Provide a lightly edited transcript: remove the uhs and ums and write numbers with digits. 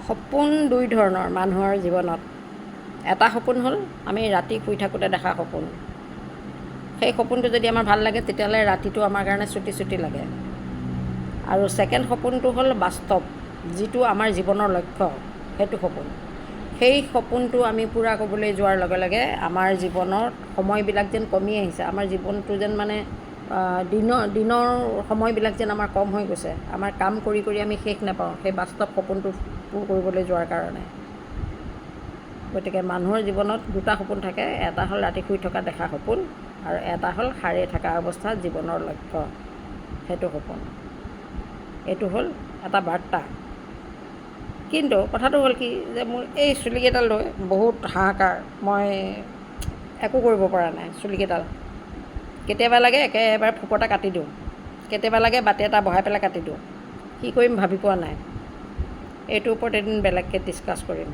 সপোন দুই ধৰণৰ মানুহৰ জীৱনত। এটা সপোন হ'ল আমি ৰাতি শুই থাকোঁতে দেখা সপোন। সেই সপোনটো যদি আমাৰ ভাল লাগে, তেতিয়াহ'লে ৰাতিটো আমাৰ কাৰণে চুটি চুটি লাগে। আৰু ছেকেণ্ড সপোনটো হ'ল বাস্তৱ, যিটো আমাৰ জীৱনৰ লক্ষ্য, সেইটো সপোন। সেই সপোনটো আমি পূৰা কৰিবলৈ যোৱাৰ লগে লগে আমাৰ জীৱনত সময়বিলাক যেন কমি আহিছে, আমাৰ জীৱনটো যেন মানে দিনৰ দিনৰ সময়বিলাক যেন আমাৰ কম হৈ গৈছে। আমাৰ কাম কৰি কৰি আমি শেষ নাপাওঁ সেই বাস্তৱ সপোনটো পূৰ কৰিবলৈ যোৱাৰ কাৰণে। গতিকে মানুহৰ জীৱনত দুটা সপোন থাকে। এটা হ'ল ৰাতি শুই থকা দেখা সপোন আৰু এটা হ'ল সাৰে থকা অৱস্থাত জীৱনৰ লক্ষ্য, সেইটো সপোন। এইটো হ'ল এটা বাৰ্তা। কিন্তু কথাটো হ'ল কি যে মোৰ এই চুলিকেইডাল লৈ বহুত হাহাকাৰ। মই একো কৰিব পৰা নাই। চুলিকেইডাল কেতিয়াবা লাগে একেবাৰে থোপতে কাটি দিওঁ, কেতিয়াবা লাগে বাতি এটা বহাই পেলাই কাটি দিওঁ। কি কৰিম ভাবি পোৱা নাই। এইটোৰ ওপৰত এদিন বেলেগকৈ ডিছকাছ কৰিম।